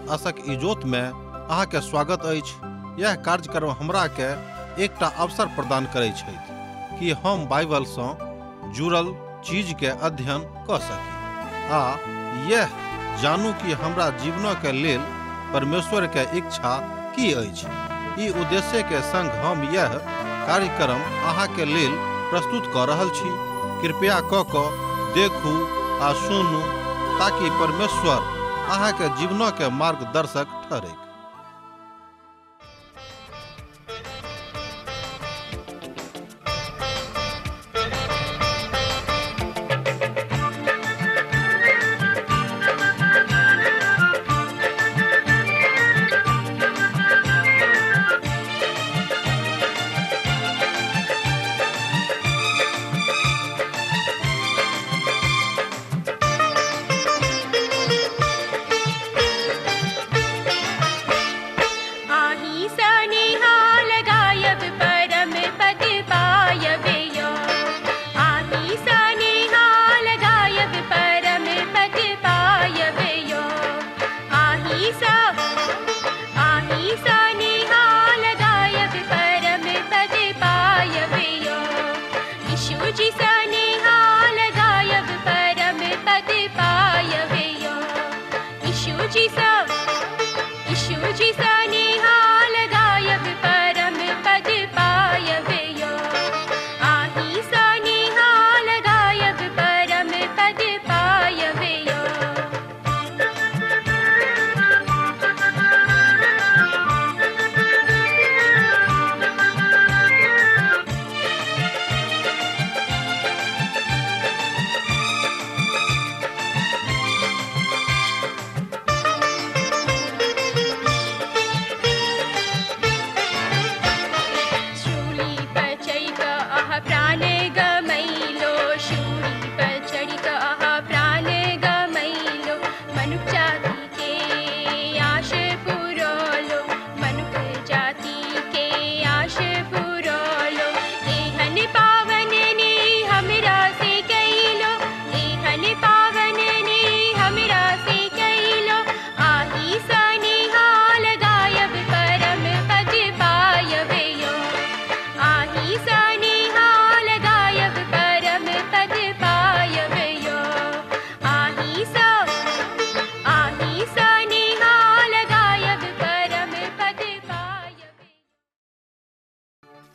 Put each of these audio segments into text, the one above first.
आशक इजोत में अहाँ के स्वागत अछि। यह कार्यक्रम हमरा के एकटा अवसर प्रदान करै छथि कि हम बाइबल सँ जुड़ल चीज के अध्ययन क सकी आ यह जानू कि हमरा जीवन के लेल परमेश्वर के इच्छा की अछि। ई उद्देश्य के संग हम यह कार्यक्रम अहाँ के लेल प्रस्तुत क रहल छी। कृपया क देखू आ सुनू ताकि परमेश्वर अहाँ के जीवन के मार्गदर्शक ठहरे।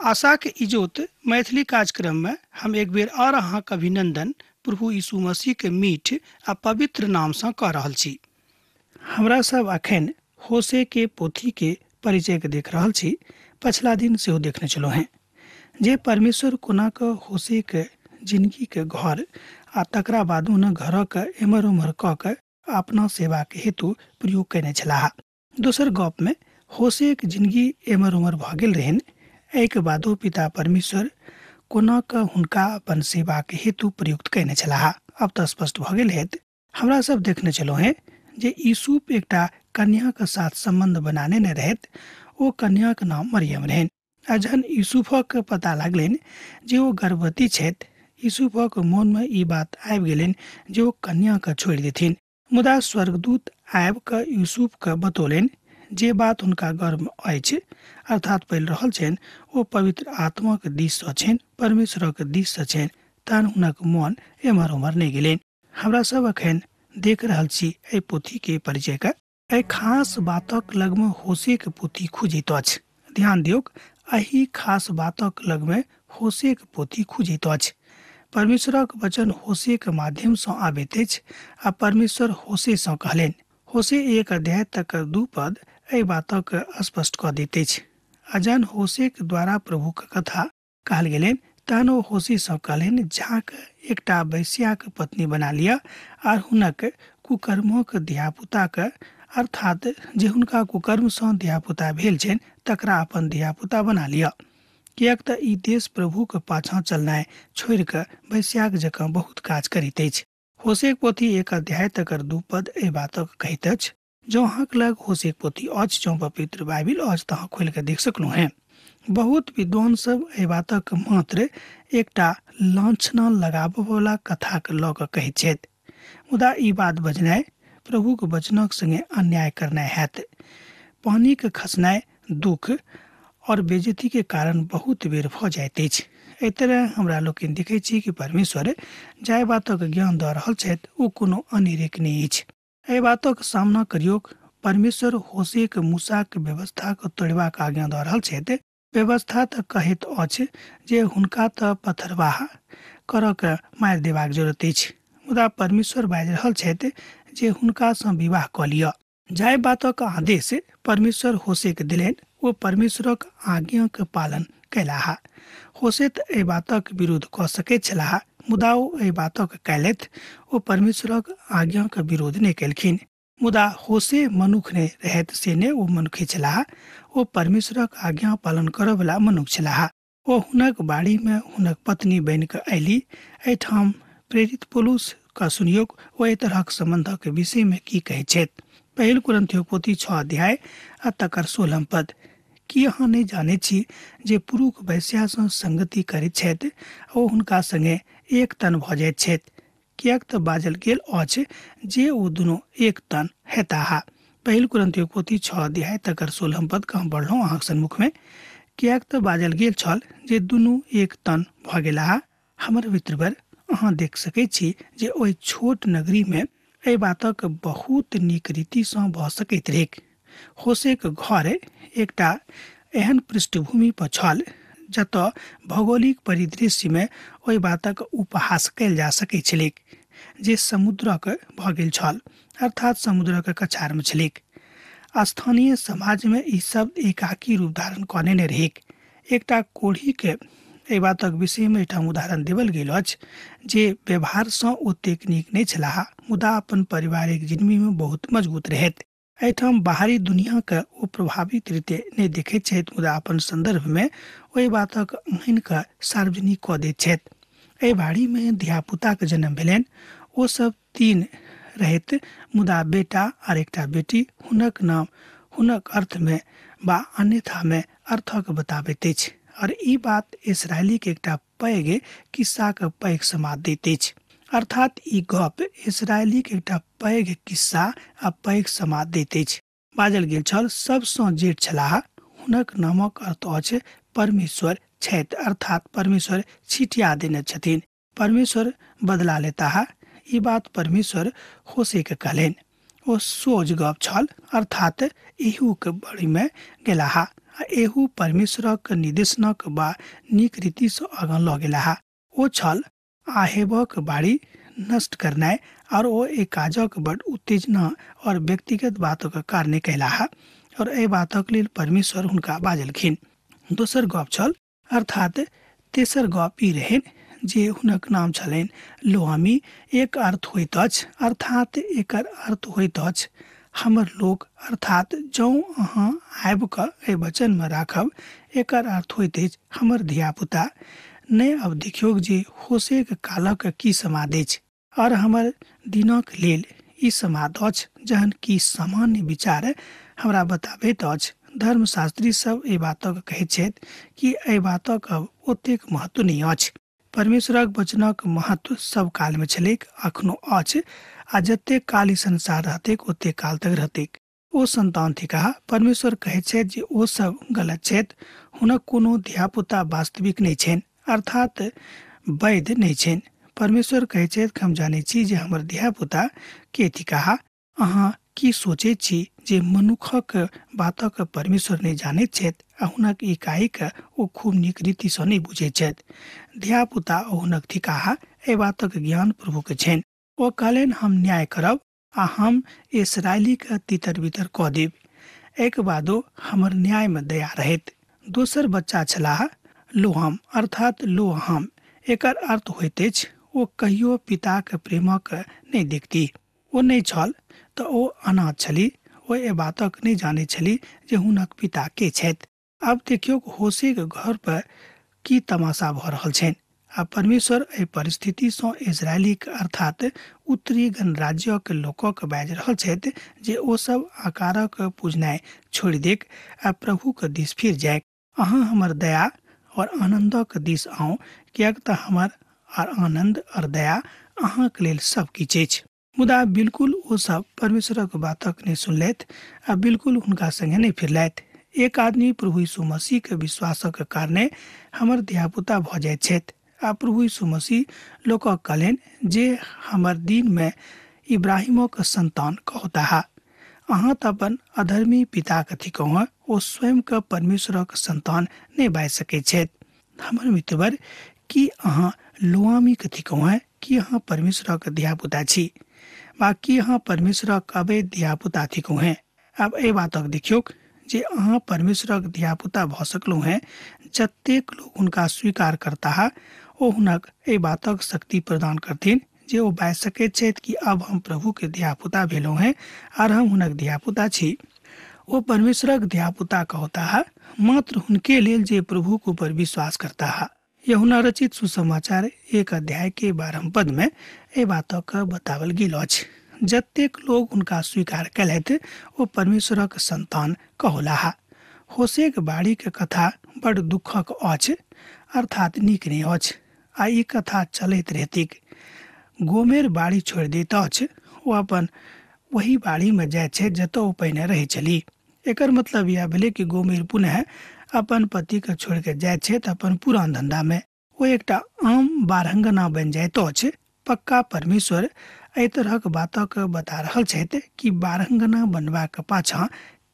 आशा के इजोत मैथिली कार्यक्रम में हम एक बेर और अहाँके अभिनंदन प्रभु यीशु मसीह के मीठ आ पवित्र नाम से कह रहल छी। हमरा सब अखन होशे के पोथी के परिचय के देख रहल छी। पछला दिन सेहो देखने छलहुँ हेँ जे परमेश्वर कोना के होशे के जिंदगी के घर आ तकरा बाद हुनक घरक एम्हर ओम्हर कऽ के अपना सेवा के हेतु प्रयोग कयने छलाह। दोसर गप में होशे के जिंदगी एम्हर ओम्हर भऽ गेल रहनि। एहिके बादो पिता परमेश्वर कोना के हुनका अपन सेवा के हेतु प्रयुक्त कयने छलाह। अब तऽ स्पष्ट भऽ गेल हेत। हमरा सब देखने छलहुँ हेँ जे यूसुफ एकटा कन्याके साथ सम्बन्ध बना लेने रहैत। ओ कन्याके नाम मरियम रहनि आ जहन यूसुफक पता लागलनि जे ओ गर्भवती छथि, यूसुफक मोनमे ई बात आबि गेलनि जे ओ कन्याके छोड़ि देथिन। मुदा स्वर्गदूत आबि कऽ यूसुफके बतौलनि जे बात हुनका गर्भ अछि अर्थात पलि रहल छनि ओ पवित्र आत्माके दिससँ छनि, परमेश्वरक दिससँ छनि। तहन हुनक मोन एम्हर ओम्हर नहि गेलनि। हमरा सब अखन देख रहल छी एहि पोथीके परिचयके। एहि खास बातक लगमे होशेके पोथी खुजैत अछि। ध्यान दियौक, एहि खास बातक लगमे होशेके पोथी खुजैत अछि। परमेश्वरक वचन होशेके माध्यमसँ आबैत अछि आ परमेश्वर होशेसँ कहलनि। होशे 1 अध्याय तक 2 पद एहि बातक स्पष्ट कऽ दैत अछि। आ जहन होशेके द्वारा प्रभुके कथा कहल गेलनि तहन ओ होशेसँ कहलनि, जाकऽ एकटा वैश्याके पत्नी बना लिअ आर हुनक कुकर्मक धियापुताके अर्थात जे हुनका कुकर्मसँ धियापुता भेल छनि तकरा अपन धियापुता बना लिअ, किएक तऽ ई देश प्रभुके पाछाँ चलनाइ छोड़ि कऽ वैश्याक जकाँ बहुत काज करैत अछि। होशेक पोथी 1 अध्याय तकर 2 पद एहि बातक कहैत अछि। जँ अहाँके लग होशेक पोथी अछि, जँ पवित्र बाइबिल अछि तऽ अहाँ खोलि कऽ देख सकलहुँ हेँ। बहुत विद्वान सब एहि बातक मात्र एकटा लांछना लगाबयवला कथाके लऽ कऽ कहैत छथि, मुदा ई बात बजनाइ प्रभुक वचनक संगे अन्याय करनाइ हैत। पानिके खसनाइ दुख और बेइज्जती के कारण बहुत बेर भऽ जाइत अछि। एहि तरह हमरा लोकनि देखै छी कि परमेश्वर जाहि बातक ज्ञान दऽ रहल छथि ओ कोनो अनेरेक नहि अछि। एहि बातक सामना करियौक, परमेश्वर होशेक मूसाक व्यवस्थाक तोड़बाक आज्ञा दऽ रहल छथि। व्यवस्था तऽ कहैत अछि जे हुनका तऽ पथरवाह करऽ के मारि देबाक जरूरत अछि, मुदा परमेश्वर बाजि रहल छथि जे हुनकासँ विवाह कऽ लिअ। जाहि बातक आदेश परमेश्वर होशेक देलनि ओ परमेश्वरक आज्ञाक पालन कयलाह। होशे तऽ एहि बातक विरोध कऽ सकैत छलाह, मुदा ओ एहि बातक कयलथि। ओ परमेश्वरक आज्ञाक विरोध नहि केलखिन। मुदा होशे मनुख नहि रहैत, से नहि ओ मनुखे छलाह, ओ परमेश्वरक आज्ञा पालन करऽवला मनुख छलाह। ओ हुनक बाड़ीमे हुनक पत्नी बनि कऽ अयली। एहिठाम प्रेरित पौलुस का सुनियोक, ओ एहि तरहक सम्बन्धक विषयमे की कहैत छथि। पहिल कुरिन्थियो पोथी 6 अध्याय आ तकर 16 पद। की अहाँ नहि जानैत छी जे पुरुष वैश्यासँ संगति करैत छथि ओ हुनका संगे एक तन भऽ जाइत छथि? किएक तऽ बाजल गेल अछि जे ओ दुनू एक तन हेताह। पहिल कुरिन्थियो पोथी 6 अध्याय तकर 16 पद के हम पढ़लहुँ अहाँक सन्मुखमे। किएक तऽ बाजल गेल छल जे दुनू एक तन भऽ गेलाह। हमर मित्रवर, अहाँ देख सकैत छी जे ओहि छोट नगरीमे एहि बातक बहुत नीक रीतिसँ भऽ सकैत रहैक। होशेक घर एकटा एहन पृष्ठभूमि पर छल जतऽ भौगोलिक परिदृश्यमे ओहि बातक उपहास कयल जा सकैत छलैक जे समुद्रक भऽ गेल छल, अर्थात समुद्रक कछारमे छलैक। स्थानीय समाजमे ई शब्द एकाकी रूप धारण कऽ नेने रहैक। एकटा कोढ़ीके एहि बातक विषयमे एहिठाम उदाहरण देवल गेल अछि जे व्यवहारसँ ओतेक नीक नहि छलाह, मुदा अपन पारिवारिक जिंदगीमे बहुत मजबूत रहैत। एहिठाम बाहरी दुनियाके ओ प्रभावित रीते नहि देखैत छथि, मुदा अपन सन्दर्भमे ओहि बातक आनि कऽ सार्वजनिक कऽ दैत छथि। एहि बाड़ीमे धियापुताके जन्म भेलनि। ओ सब 3 रहैत, मुदा बेटा आर एकटा बेटी। हुनक नाम हुनक अर्थमे वा अन्यथामे अर्थक बताबैत अछि और ई बात इसराइलीके एकटा पैघ किस्साके पैघ समाद दैत अछि। अर्थात ई गप इसराइलीके एकटा पैघ किस्सा आ पैघ समाद दैत अछि। बाजल गेल छल सबसँ जेठ छलाह, हुनक नामक अर्थ अछि परमेश्वर छथि, अर्थात परमेश्वर छिटिया देने छथिन, परमेश्वर बदला लेताह। ई बात परमेश्वर होशेके कहलनि। ओ सोझ गप छल, अर्थात एहूके बड़ीमे गेलाह आ एहू परमेश्वरक निर्देशनक बा नीक रीतिसँ आगाँ लऽ गेलाह। ओ छल आहेबक बाड़ी नष्ट करनाइ और ओ एहि काजक बड उत्तेजना और व्यक्तिगत बातक कारणे कयलाह और एहि बातक लेल परमेश्वर हुनका बाजलखिन। दोसर गप छल, अर्थात तेसर गप ई रहनि जे हुनक नाम छलनि लोआमी। एक अर्थ होइत अछि, अर्थात एकर अर्थ होइत अछि हमर लोक, अर्थात जौं अहाँ आबि कऽ एहि वचनमे राखब, एकर अर्थ होइत अछि हमर धियापुता। नहि, अब देखियौ जे होशेक कालक की समाद अछि और हमर दिनक लेल ई समाद अछि, जहन कि सामान्य विचार हमरा बताबैत अछि। धर्मशास्त्री सब एहि बातक कहैत छथि कि एहि बातक अब ओतेक महत्व नहि अछि। परमेश्वरक वचनक महत्व सब कालमे छलैक, अखनो अछि आ जतेक काल ई संसार रहतैक ओतेक काल तक रहतैक। ओ संतान थिकाह। परमेश्वर कहैत छथि जे ओ सब गलत छथि, हुनक कोनो धियापुता वास्तविक नहि छनि, अर्थात वैध नहि छनि। परमेश्वर कहैत छथि हम जानै छी जे हमर धियापुता के थिकाह। अहाँ की सोचैत छी जे मनुखक बातक परमेश्वर नहि जानैत छथि आ हुनक इकाईके ओ खूब नीक रीतिसँ नहि बुझैत छथि? धियापुता ओ हुनक थिकाह, एहि बातक ज्ञान प्रभुके छनि। ओ कहलनि हम न्याय करब आ हम इसराइलीके तितर बितर कऽ देब, एहिके बादो हमर न्यायमे दया रहैत। दोसर बच्चा छलाह लोहाम, अर्थात लोहाम। एकर अर्थ होइत अछि ओ कहियो पिताक प्रेमक नहि देखती। ओ नहि छल तऽ ओ अनाथ छली। ओ एहि बातक नहि जानैत छली जे हुनक पिता के छथि। आब देखियौ होशेक घर पर की तमाशा भऽ रहल छनि आ परमेश्वर एहि परिस्थितिसँ इजरायलीक अर्थात उत्तरी गणराज्यक लोकक बाजि रहल छथि जे ओ सब आकारक पूजनाइ छोड़ि देक आ प्रभुक दिस फिर जाय। अहाँ हमर दया और आनन्दक दिस आउ, किएक तऽ हमर आर आनन्द और दया अहाँक लेल सब किछु अछि। मुदा बिल्कुल ओ सब परमेश्वरक बातक नहि सुनलथि आ बिल्कुल हुनका संगे नहि फिरलथि। एक आदमी प्रभु यीशु मसीह के विश्वासक कारणे हमर धियापुता भऽ जाइत छथि आ प्रभु यीशु मसीह लोकक कहलनि जे हमर दिनमे इब्राहिमक संतान कहताह। अहाँ तऽ अपन अधर्मी पिताक थिकहुँ, ओ स्वयंके परमेश्वरक संतान नहि बाजि सकैत छथि। हमर मित्रवर, की अहाँ लोआमीके थिकहुँ? की अहाँ परमेश्वरक धियापुता छी वा की अहाँ परमेश्वरक अवैध धियापुता थिकहुँ? आब एहि बातक देखियौक जे अहाँ परमेश्वरक धियापुता भऽ सकलहुँ हेँ। जतेक लोक हुनका स्वीकार करताह ओ हुनक एहि बातक शक्ति प्रदान करथिन जे ओ बाजि सकैत छथि कि अब हम प्रभुके धियापुता भेलहुँ हेँ आर हम हुनक धियापुता छी। ओ परमेश्वरक धियापुता कहताह मात्र हुनके लेल जे प्रभुक ऊपर विश्वास करताह। यूहन्ना रचित सुसमाचार 1 अध्याय के 12 पद में एहि बातक बतावल गेल अछि। जतेक लोग हुनका स्वीकार कयलथि ओ परमेश्वरक संतान कहोलाह। होसेक बाड़ी के कथा बड़ दुखक अछि, अर्थात नीक नहि अछि आ ई कथा चलैत रहतिक। गोमेर बाड़ी छोड़ि दैत अछि, ओ अपन वही बाड़ी में जाइत छै जतऽ ओ पहिने रहै छली। एकर मतलब इएह भेलै कि गोमेर पुनः अपन पतिके छोड़ि कऽ जाइत छथि अपन पुरान धन्धामे। ओ एकटा आम बारहंगना बनि जाइत अछि। पक्का परमेश्वर एहि तरहक बातक बता रहल छथि कि बारहंगना बनबाक पाछाँ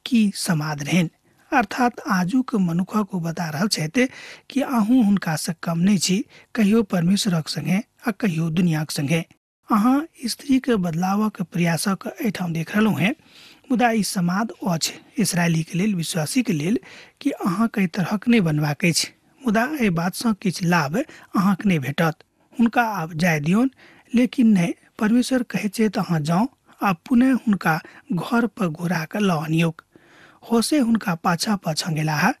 की समाद रहनि। अर्थात आजुक मनुखक ओ बता रहल छथि कि अहूँ हुनकासँ कम नहि छी, कहियो परमेश्वरक संगे आ कहियो दुनियाक संगे। अहाँ स्त्रीके बदलावक प्रयासक एहिठाम देख रहलहुँ हेँ, मुदा ई समाद अछि इसराइलीके लेल, विश्वासीके लेल कि अहाँके एहि तरहक नहि बनबाक अछि। मुदा एहि बातसँ किछु लाभ अहाँके नहि भेटत। हुनका आब जाय दियौन, लेकिन नहि, परमेश्वर कहै छै तऽ अहाँ जाउ आ पुनः हुनका घर पर घुरा कऽ लऽ आनियौक। होसे हुनका पाछाँ पाछाँ गेलाह।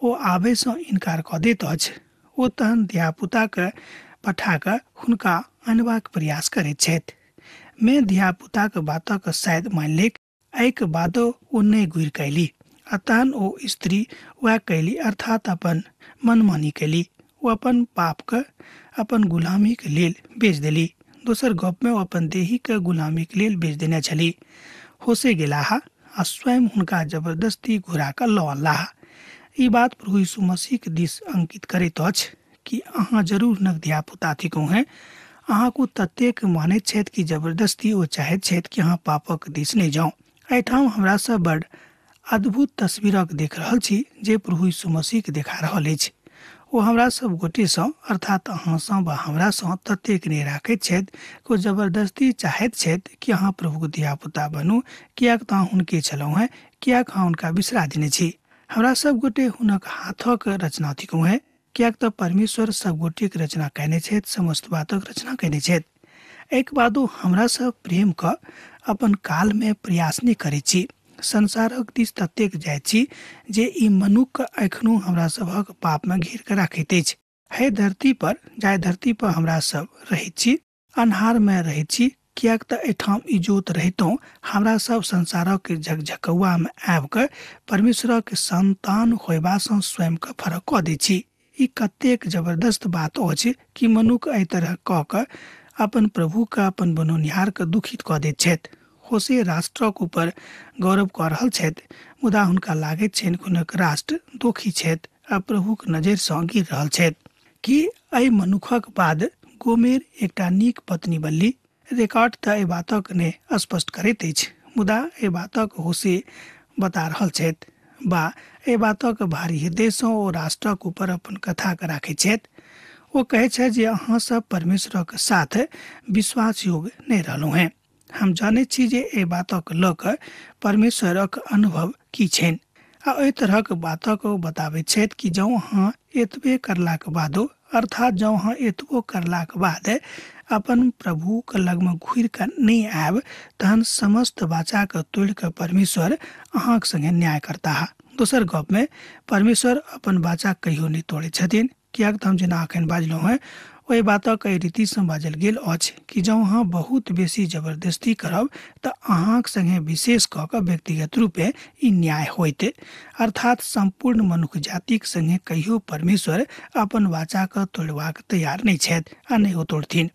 ओ आबयसँ इनकार कऽ दैत अछि। ओ तहन धियापुताके पठा कऽ हुनका अनबाक प्रयास करैत छथि। मे धियापुताक बातक शायद मानि लेक। एहिके बादो ओ नहि घुरि कऽ अयली आ तहन ओ स्त्री वएह कयली, अर्थात अपन मनमानी कयली। ओ अपन पापके अपन गुलामीके लेल बेच देली। दोसर गपमे ओ अपन देहीके गुलामीके लेल बेच देने छली। होसे गेलाह आ स्वयं हुनका जबरदस्ती घुरा कऽ लऽ अनलाह। ई बात प्रभु यीशु मसीहके दिस अंकित करैत अछि कि अहाँ जरूर हुनक धियापुता थिकहुँ हेँ। अहाँको ततेक मानैत छथि कि जबरदस्ती ओ चाहैत छथि कि अहाँ पापक दिस नहि जाउ। एहिठाम हमरा सब बड़ अद्भुत तस्वीरक देख रहल छी जे प्रभु यीशु मसीहके देखा रहल अछि। ओ हमरा सब गोटेसँ, अर्थात अहाँसँ वा हमरासँ ततेक नहि राखैत छथि कि ओ जबरदस्ती चाहैत छथि कि अहाँ प्रभुक धियापुता बनू, किएक तऽ अहाँ हुनके छलहुँ हेँ, किएक अहाँ हुनका बिसरा देने छी। हमरा सब गोटे हुनक हाथक रचना थिकहुँ हेँ, किएक तऽ परमेश्वर सब गोटेक रचना कयने छथि, समस्त बातक रचना कयने छथि। एहिके बादो हमरा सब प्रेम कऽ अपन कालमे प्रयास नहि करै छी। संसारक दिस ततेक जाइत छी जे ई मनुख एखनो हमरा सभक पापमे घेर कऽ राखैत अछि। हे धरती पर, जाहि धरती पर हमरा सब रहैत छी, अन्हारमे रहैत छी, किएक तऽ एहिठाम इजोत रहितहुँ हमरा सब संसारक झकझकौआमे आबि कऽ परमेश्वरक संतान होयबासँ स्वयंके फरक कऽ दै छी। ई कतेक जबरदस्त बात अछि कि मनुख एहि तरह कऽ कऽ अपन प्रभुके, अपन बनौनिहारके दुखित कऽ दैत छथि। होसे राष्ट्रक ऊपर गौरव कऽ रहल छथि, मुदा हुनका लागैत छनि हुनक राष्ट्र दोखी छथि आ प्रभुक नजरिसँ गिर रहल छथि। की एहि मनुखक बाद गोमेर एकटा नीक पत्नी बनली? रिकॉर्ड तऽ एहि बातक नहि स्पष्ट करैत अछि, मुदा एहि बातक होसे बता रहल छथि वा एहि बातक भारी हृदयसँ ओ राष्ट्रक ऊपर अपन कथाके राखैत छथि। ओ कहै छथि जे अहाँ सब परमेश्वरक साथ विश्वास योग्य नहि रहलहुँ हेँ। हम जानैत छी जे एहि बातक लऽ कऽ परमेश्वरक अनुभव की छनि आ एहि तरहक बातक ओ बताबैत छथि कि जँ अहाँ एतबे करलाक बादो, अर्थात जँ अहाँ एतबो करलाक बाद अपन प्रभुके लगमे घुरि कऽ नहि आयब, तहन समस्त वाचाके तोड़ि कऽ परमेश्वर अहाँक संगे न्याय करताह। दोसर गपमे परमेश्वर अपन वाचा कहियो नहि तोड़ैत छथिन, किएक तऽ हम जेना एखन बाजलहुँ हेँ ओहि बातक एहि रीतिसँ बाजल गेल अछि कि जँ अहाँ बहुत बेसी जबरदस्ती करब तऽ अहाँक संगे विशेष कऽ कऽ व्यक्तिगत रूपे ई न्याय होइत। अर्थात सम्पूर्ण मनुख जातिक संगे कहियो परमेश्वर अपन वाचाके तोड़बाक तैयार नहि छथि आ नहि ओ तोड़थिन।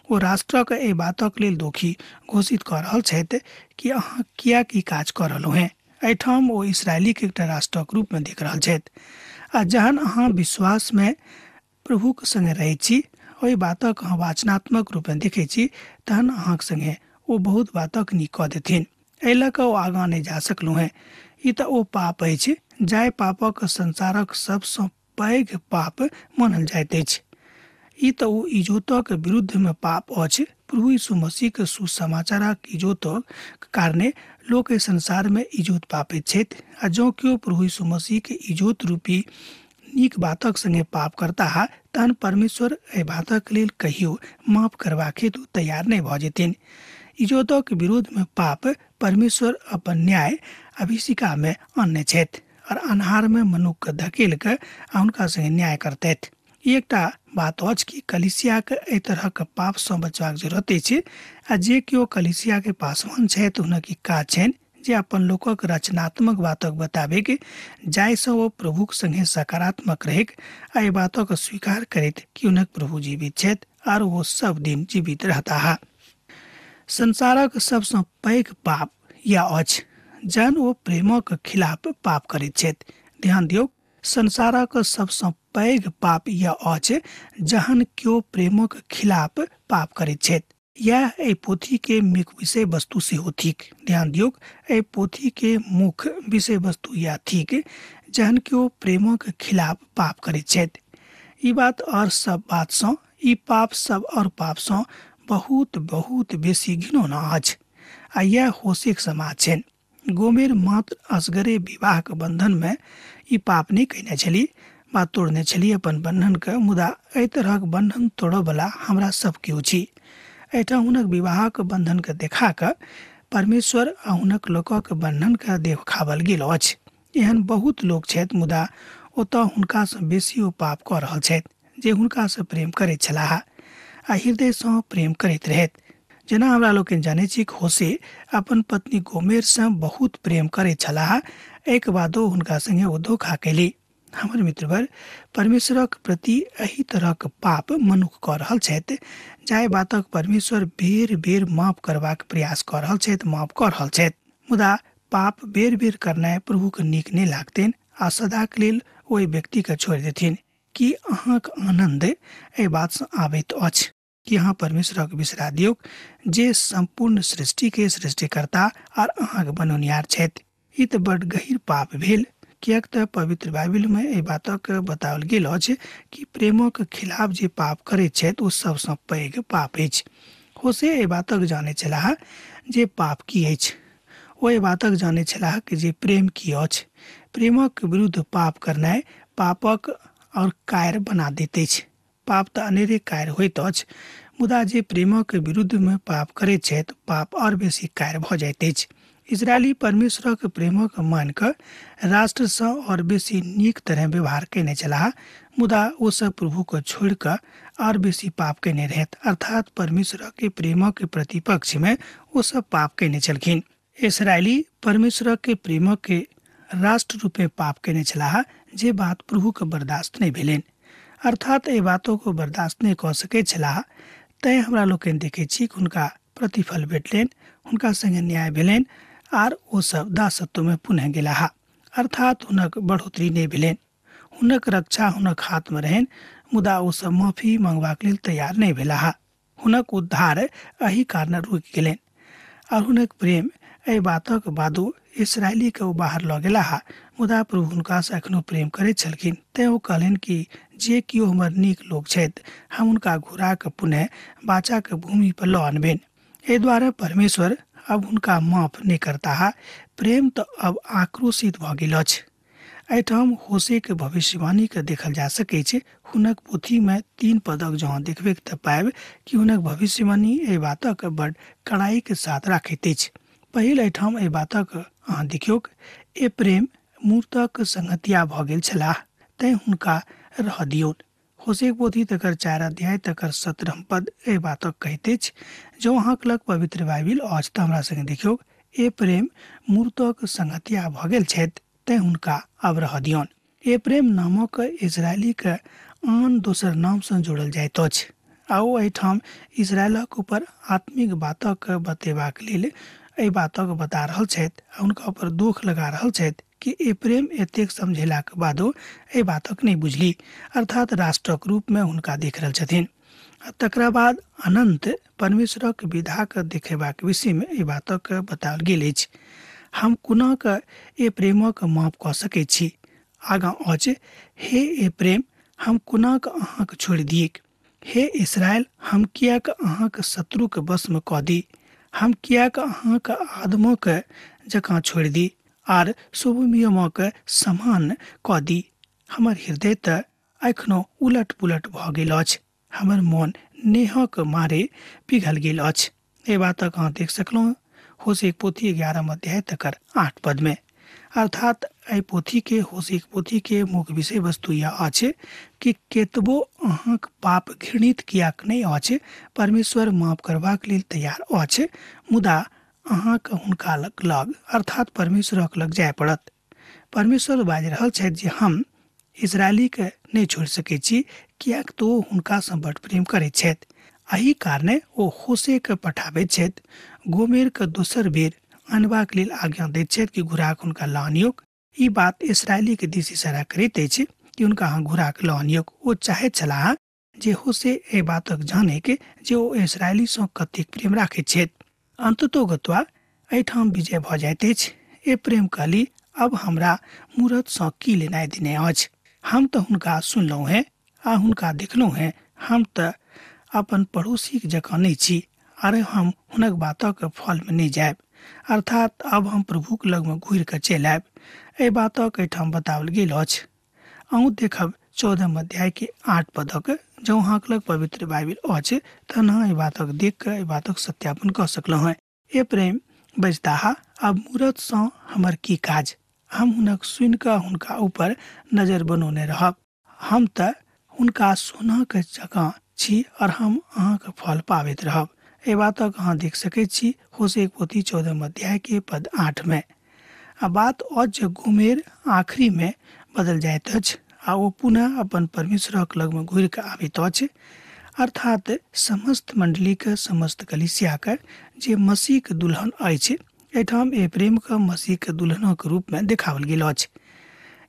ओ राष्ट्रक एहि बातक लेल दोषी घोषित कऽ रहल छथि कि अहाँ किएक ई काज कऽ रहलहुँ हेँ। एहिठाम ओ इसराइलीके एकटा राष्ट्रक रूपमे देख रहल छथि। आ जहन अहाँ विश्वासमे प्रभुक सङ्गे रहै छी, ओहि बातक अहाँ वाचनात्मक रूपमे देखै छी, तहन अहाँक सङ्गे ओ बहुत बातक नीक कऽ देथिन। एहि लऽ कऽ ओ आगाँ नहि जा सकलहुँ हेँ। ई तऽ ओ पाप अछि जाहि पापक संसारक सबसँ पैघ पाप मानल जाइत अछि। ई तऽ ओ इजोतक विरुद्धमे पाप अछि। प्रभु यीशु मसीहके सुसमाचारक इजोतक कारणे लोक एहि संसारमे इजोत पाबैत छथि। आ जँ केओ प्रभु यीशु मसीहके इजोत रूपी नीक बातक संगे पाप करताह तहन परमेश्वर एहि बातक लेल कहियो माफ करबाक हेतु तैयार नहि भऽ जेथिन। इजोतक विरोधमे पाप परमेश्वर अपन न्याय अभिषिकामे आनने छथि और अन्हारमे मनुक्खके धकेल कऽ आ हुनका संगे न्याय करतथि। ई एकटा बात अछि कि कलीसियाके एहि तरहक पापसँ बचबाक जरूरत अछि। आ जे केओ कलीसियाके पासवान छथि हुनक ई काज छनि जे अपन लोकक रचनात्मक बातक बताबैके, जाहिसँ ओ प्रभुक संगे सकारात्मक रहैक आ एहि बातक स्वीकार करैत कि हुनक प्रभु जीवित छथि आर ओ सब दिन जीवित रहताह। संसारक सबसँ पैघ पाप यैह अछि जहन ओ प्रेमक खिलाफ पाप करैत छथि। ध्यान दियौ, संसारक सबसँ पैघ पाप यैह अछि जहन केओ प्रेमक खिलाफ पाप करैत छथि। यैह एहि पोथीके मुख्य विषय वस्तु सेहो थिक। ध्यान दियौक, एहि पोथीके मुख्य विषय वस्तु यैह थिक जहन केओ प्रेमक खिलाफ पाप करैत छथि। ई बात और सब बातसँ, ई पाप सब और पापसँ बहुत बहुत बेसी घिनौना अछि। आ यैह होसेक समाज छनि। गोमेर मात्र असगरे विवाहक बन्धनमे ई पाप नहि कयने छली वा तोड़ने छली अपन बन्धनके, मुदा एहि तरहक बन्धन तोड़यवला हमरा सब केओ छी। एहिठाम हुनक विवाहक बन्धनके देखा कऽ परमेश्वर आ हुनक लोकक बन्धनके देखाओल गेल अछि। एहन बहुत लोक छथि मुदा ओतऽ हुनकासँ बेसी ओ पाप कऽ रहल छथि जे हुनकासँ प्रेम करैत छलाह आ हृदयसँ प्रेम करैत रहथि। जेना हमरा लोकनि जानै छी कि होसे अपन पत्नी गोमेरसँ बहुत प्रेम करैत छलाह, एहिके बादो हुनका संगे ओ धोखा कयली। हमर मित्रवर, परमेश्वरक प्रति एहि तरहक पाप मनुख कऽ रहल छथि, जाहि बातक परमेश्वर बेर बेर माफ करबाक प्रयास कऽ रहल छथि, माफ कऽ रहल छथि, मुदा पाप बेर बेर करनाइ प्रभुके नीक नहि लागतनि आ सदाक लेल ओहि व्यक्तिके छोड़ि देथिन। की अहाँक आनन्द एहि बातसँ आबैत अछि कि अहाँ परमेश्वरक बिसरा दियौक जे सम्पूर्ण सृष्टिके सृष्टिकर्ता आर अहाँक बनौनिहार छथि? ई तऽ बड गहीर पाप भेल, किएक तऽ पवित्र बाइबिलमे एहि बातक बताओल गेल अछि कि प्रेमक खिलाफ जे पाप करैत छथि ओ सबसँ पैघ पाप अछि। होसे एहि बातक जानैत छलाह जे पाप की अछि। ओ एहि बातक जानैत छलाह कि जे प्रेम की अछि। प्रेमक विरुद्ध पाप करनाइ पापक और कायर बना दैत अछि। पाप तऽ अनेरे कायर होइत अछि, मुदा जे प्रेमक विरुद्धमे पाप करैत छथि पाप और बेसी कायर भऽ जाइत अछि। इजरायली परमेश्वरक प्रेमक मान कऽ राष्ट्रसँ और बेसी नीक तरह व्यवहार कयने छलाह, मुदा ओ सब प्रभुके छोड़ि कऽ और बेसी पाप कयने रहथि। अर्थात परमेश्वरक प्रेमक प्रतिपक्षमे ओ सब पाप कयने छलखिन। इसराइली परमेश्वरक प्रेमक राष्ट्र रूपे पाप कयने छलाह, जे बात प्रभुके बर्दाश्त नहि भेलनि। अर्थात एहि बातों बर्दाश्त नहि कऽ सकैत छलाह। तैँ हमरा लोकनि देखै छी कि हुनका प्रतिफल भेटलनि, हुनका संगे न्याय भेलनि आर ओ सब दासत्वमे पुनः गेलाह। अर्थात हुनक बढ़ोतरी नहि भेलनि। हुनक रक्षा हुनक हाथमे रहनि, मुदा ओ सब माफी मांगबाक लेल तैयार नहि भेलाह। हुनक उद्धार एहि कारण रुकि गेलनि आर हुनक प्रेम एहि बातक बादो इसराइलीके ओ बाहर लऽ गेलाह, मुदा प्रभु हुनकासँ एखनो प्रेम करैत छलखिन। तैँ ओ कहलनि कि जे केओ हमर नीक लोक छथि हम हुनका घुरा कऽ पुनः बाचाके भूमि पर लऽ अनबनि। एहि दुआरे परमेश्वर अब हुनका माफ नहि करताह। प्रेम तऽ अब आक्रोशित भऽ गेल अछि। एहिठाम होसेके भविष्यवाणीके देखल जा सकैत छै। हुनक पोथीमे 3 पदक जहाँ देखबै तऽ पाबि कि हुनक भविष्यवाणी एहि बातक बड कड़ाईके साथ राखैत अछि। पहिल एहिठाम एहि बातक अहाँ देखियौक, ए प्रेम मूर्तक संगतिया भऽ गेल छलाह, तैँ हुनका रहऽ दियौन। होसेक पोथी तकर 4 अध्याय तकर 17 पद एहि बातक कहैत अछि। जँ अहाँक लग पवित्र बाइबिल अछि तऽ हमरा संगे देखियौक, ए प्रेम मूर्तक संगतिया भऽ गेल छथि, तैँ हुनका अब रहऽ दियौन। ए प्रेम नामक इजरायलीके आन दोसर नामसँ जोड़ल जाइत अछि। आ ओ एहिठाम इजरायलक ऊपर आत्मिक बातक बतेबाक लेल एहि बातक बता रहल छथि आ हुनका ऊपर दोख लगा रहल छथि कि ए प्रेम एतेक समझेलाक बादो एहि बातक नहि बुझली, अर्थात राष्ट्रक रूपमे हुनका देख रहल छथिन। आ तकरा बाद अनन्त परमेश्वरक विधाक देखेबाक विषयमे एहि बातक बताओल गेल अछि। हम कोना कऽ ए प्रेमक माप कऽ सकैत छी? आगाँ अछि, हे ए प्रेम, हम कोना कऽ अहाँके छोड़ि दियैक? हे इसराइल, हम किएक अहाँके शत्रुके वशमे कऽ दी? हम किएक अहाँके आदमोके जकाँ छोड़ि दी आर सोबमियमोके समान कऽ दी? हमर हृदय तऽ एखनो उलट पुलट भऽ गेल अछि, हमर मोन नेहक मारे पिघल गेल अछि। एहि बातक अहाँ देख सकलहुँ होसेक पोथी 11 अध्याय तकर 8 पदमे। अर्थात एहि पोथीके, होसेक पोथीके मुख्य विषय वस्तु यह अछि कि केतबो अहाँक पाप घृणित किएक नहि अछि, परमेश्वर माफ करबाक लेल तैयार अछि, मुदा अहाँके हुनका लग अर्थात परमेश्वरक लग जाय पड़त। परमेश्वर बाजि रहल छथि जे हम इजरायलीके नहि छोड़ि सकैत छी, किएक तऽ ओ हुनकासँ बड प्रेम करैत छथि। एहि कारणे ओ होसेके पठाबैत छथि, गोमेरके दोसर बेर अनबाक लेल आज्ञा दैत छथि कि घुराक हुनका लऽ आनियौक। ई बात इसरायलीके दिस इशारा करैत अछि कि हुनका अहाँ घुराक लऽ आनियौक। ओ चाहैत छलाह जे होसे एहि बातक जाने जे ओ इसरायलीसँ कतेक प्रेम राखैत छथि। अन्ततोगत्वा एहिठाम विजय भऽ जाइत अछि। ए प्रेम कहली, अब हमरा मूरतसँ की लेनाइ देनाइ अछि? हम तऽ हुनका सुनलहुँ हेँ आ हुनका देखलहुँ हेँ। हम तऽ अपन पड़ोसीक जकाँ नहि छी, आरे हम हुनक बातक फलमे नहि जायब। अर्थात अब हम प्रभुक लगमे घुरि कऽ चलि आयब। एहि बातक एहिठाम बताओल गेल अछि। अहूँ देखब 14 अध्याय के 8 पदक। जँ अहाँक लग पवित्र बाइबिल अछि तहन अहाँ एहि बातक देख कऽ एहि बातक सत्यापन कऽ सकलहुँ हेँ। ए प्रेम बजताह, अब मूरतसँ हमर की काज? हम हुनक सुनि कऽ हुनका ऊपर नजर बनौने रहब। हम तऽ हुनका सोनाके जकाँ छी और हम अहाँके फल पाबैत रहब। एहि बातक अहाँ देख सकैत छी होसेक पोथी 14 अध्याय के पद 8 में। आ बात अछि जे गोमेर आखिरी में बदल जाइत अछि आ ओ पुनः अपन परमेश्वरक लगमे घुरि कऽ आबैत अछि। अर्थात समस्त मंडलीके, समस्त कलीसियाके जे मसीहके दुल्हन अछि, एहिठाम ए प्रेमके मसीहके दुल्हनक रूपमे देखाओल गेल अछि।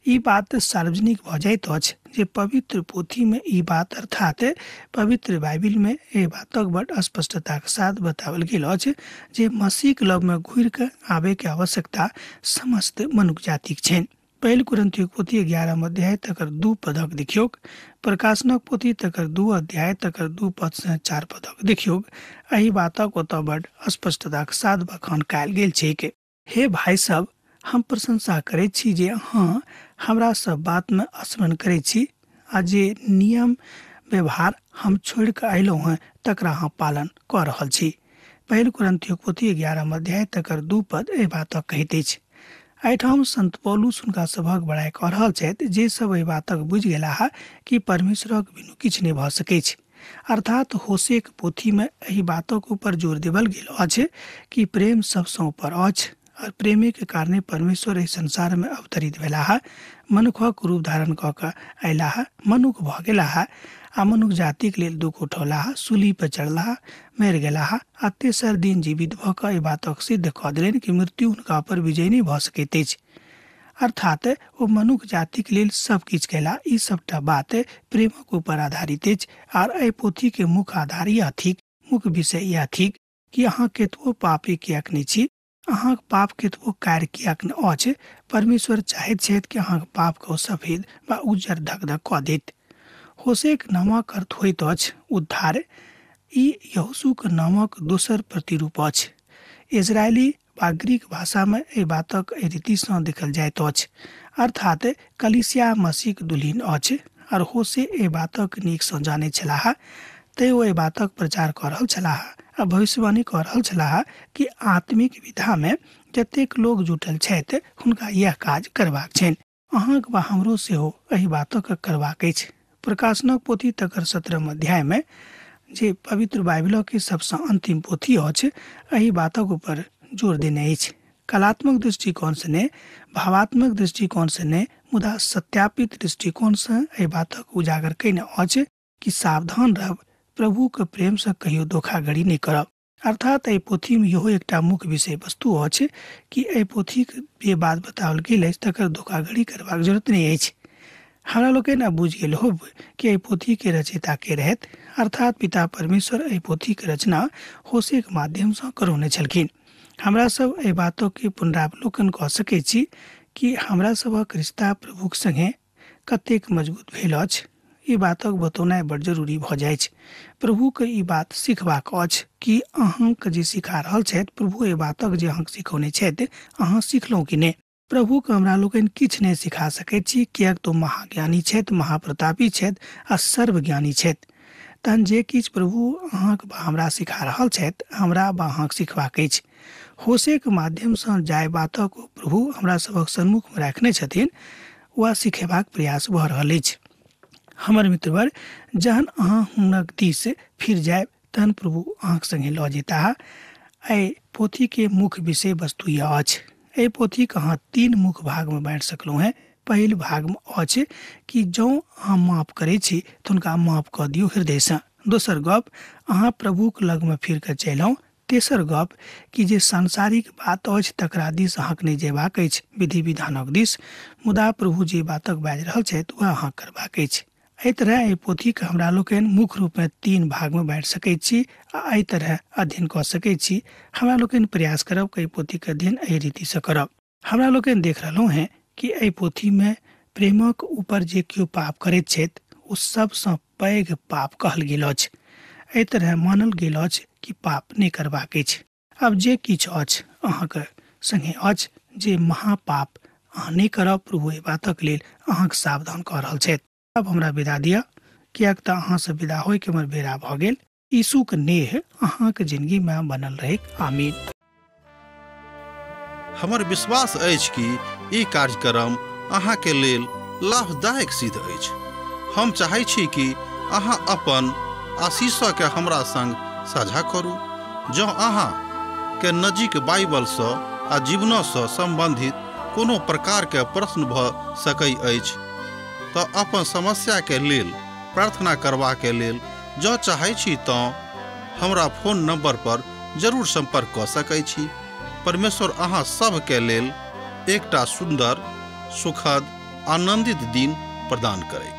ई बात सार्वजनिक भऽ जाइत अछि जे पवित्र पोथीमे ई बात अर्थात पवित्र बाइबिलमे एहि बातक बड स्पष्टताके साथ बताओल गेल अछि जे मसीहके लगमे घुरि कऽ आबैके आवश्यकता समस्त मनुख जातिक छनि। पहिल कुरिन्थीक पोथी 11 अध्याय तकर 2 पदक देखियौक। प्रकाशनक पोथी तकर 2 अध्याय तकर 2 पद से 4 पदक देखियौक। एहि बातक ओतऽ बड स्पष्टताके साथ बखान कयल गेल छैक। हे भाइ सब, हम प्रशंसा करैत छी जे अहाँ हमरा सब बातमे स्मरण करैत छी आ जे नियम व्यवहार हम छोड़ि कऽ अयलहुँ हेँ तकरा अहाँ पालन कऽ रहल छी। पहिल कुरिन्थीक पोथी 11 अध्याय तकर 2 पद एहि बातक कहैत अछि। एहिठाम संत पौलुस हुनका सभक बड़ाइ कऽ रहल छथि जे सब एहि बातक बुझि गेलाह कि परमेश्वरक बिनु किछु नहि भऽ सकैछ। अर्थात होसेक पोथीमे एहि बातक ऊपर जोर देवल गेल अछि कि प्रेम सबसँ ऊपर अछि और प्रेमेके कारणे परमेश्वर एहि संसारमे अवतरित भेलाह, मनुखक रूप धारण कऽ कऽ अयलाह, मनुख भऽ गेलाह आ मनुख जातिक लेल दुख उठौलाह, सूली पर चढ़लाह, मरि गेलाह आ तेसर दिन जीवित भऽ कऽ एहि बातक सिद्ध कऽ देलनि कि मृत्यु हुनका पर विजय नहि भऽ सकैत अछि। अर्थात ओ मनुख जातिक लेल सब किछु कयलाह। ई सबटा बात प्रेमक ऊपर आधारित अछि आर एहि पोथीके मुख्य आधार यह थिक, मुख्य विषय यह थिक कि अहाँ केतबो पापी किएक नहि छी, अहाँक पाप केतबो कार्य किएक नहि अछि, परमेश्वर चाहैत छथि कि अहाँक पापके ओ सफेद वा उज्जर धक धक कऽ देत। होसेक नामक अर्थ होइत अछि उद्धार। ई यहोशूक नामक दोसर प्रतिरूप अछि। इजरायली वा ग्रीक भाषामे एहि बातक एहि रीतिसँ देखल जाइत अछि। अर्थात कलीसिया मसीहक दुल्हिन अछि और होसे एहि बातक नीकसँ जानैत छलाह, तैं ओ एहि बातक प्रचार कऽ रहल छलाह आ भविष्यवाणी कऽ रहल छलाह कि आत्मिक विधामे जतेक लोक जुटल छथि हुनका इएह काज करबाक छनि। अहाँक वा हमरो सेहो एहि बातक करबाक अछि। प्रकाशनक पोथी तकर 17 अध्यायमे जे पवित्र बाइबिलके सबसँ अंतिम पोथी अछि, एहि बातक ऊपर जोर देने अछि। कलात्मक दृष्टिकोणसँ नहि, भावात्मक दृष्टिकोणसँ नहि, मुदा सत्यापित दृष्टिकोणसँ एहि बातक उजागर कयने अछि कि सावधान रहब, प्रभुके प्रेमसँ कहियो धोखाधड़ी नहि करब। अर्थात एहि पोथीमे इहो एकटा मुख्य विषय वस्तु अछि कि एहि पोथीके जे बात बताओल गेल अछि तकर धोखाधड़ी करबाक जरूरत नहि अछि। हमरा लोकनि आब बुझि गेल होब कि एहि पोथीके रचयिता के रहथि, अर्थात पिता परमेश्वर एहि पोथीके रचना होशेके माध्यमसँ करौने छलखिन। हमरा सब एहि बातके पुनरावलोकन कऽ सकैत छी कि हमरा सभक रिश्ता प्रभुक संगे कतेक मजबूत भेल अछि। ई बातक बतौनाइ बड़ जरूरी भऽ जाइत। प्रभुके ई बात सिखबाक अछि कि अहाँके जे सिखा रहल छथि प्रभु एहि बातक जे अहाँके सिखौने छथि अहाँ सिखलहुँ कि नहि। प्रभुके हमरा लोकनि किछु नहि सिखा सकैत छी, किएक तऽ ओ महाज्ञानी छथि, महाप्रतापी छथि आ सर्वज्ञानी छथि। तहन जे किछु प्रभु अहाँके बा हमरा सिखा रहल छथि हमरा बा अहाँके सिखबाक अछि। होशेके माध्यमसँ जाहि बातक ओ प्रभु हमरा सभक सन्मुखमे राखने छथिन वएह सिखेबाक प्रयास भऽ रहल अछि। हमर मित्रवर, जहन अहाँ हुनक दिस फिर जायब तहन प्रभु अहाँके संगे लऽ जेताह। एहि पोथीके मुख्य विषय वस्तु यह अछि। एहि पोथीके अहाँ तीन मुख्य भागमे बाँटि सकलहुँ हेँ। पहिल भागमे अछि कि जँ अहाँ माफ करै छी तऽ हुनका माफ कऽ दियौ हृदयसँ। दोसर गप, अहाँ प्रभुके लगमे फिर कऽ चलि आउ। तेसर गप कि जे सांसारिक बात अछि तकरा दिस अहाँके नहि जेबाक अछि, विधि विधानक दिस, मुदा प्रभु जे बातक बाजि रहल छथि वएह अहाँ करबाक अछि। एहि तरह एहि पोथीके हमरा लोकनि मुख्य रूपमे तीन भागमे बाँटि सकैत छी आ एहि तरह अध्ययन कऽ सकैत छी। हमरा लोकनि प्रयास करब कि एहि पोथीके अध्ययन एहि रीतिसँ करब। हमरा लोकनि देख रहलहुँ हेँ कि एहि पोथीमे प्रेमक ऊपर जे केओ पाप करैत छथि ओ सबसँ पैघ पाप कहल गेल अछि। एहि तरह मानल गेल अछि कि पाप नहि करबाक अछि। आब जे किछु अछि अहाँके संगे अछि जे महापाप अहाँ नहि करब, प्रभु एहि बातक लेल अहाँके सावधान कऽ रहल छथि। आब हमरा विदा दिअ, किएक तऽ अहाँसँ विदा होइके हमर बेरा भऽ गेल। यीशुक नेह अहाँके जिंदगीमे बनल रहैक। आमीन। हमर विश्वास अछि कि ई कार्यक्रम अहाँके लेल लाभदायक सिद्ध अछि। हम चाहै छी कि अहाँ अपन आशीषके हमरा संग साझा करू। जँ अहाँ के नजीक बाइबलसँ आ जीवनसँ सम्बन्धित कोनो प्रकारके प्रश्न भऽ सकै अछि तऽ अपन समस्याके लेल प्रार्थना करबाके लेल जँ चाहै छी तँ हमरा फोन नंबर पर जरूर सम्पर्क कऽ सकै छी। परमेश्वर अहाँ सबके लेल एकटा सुन्दर, सुखद, आनंदित दिन प्रदान करे।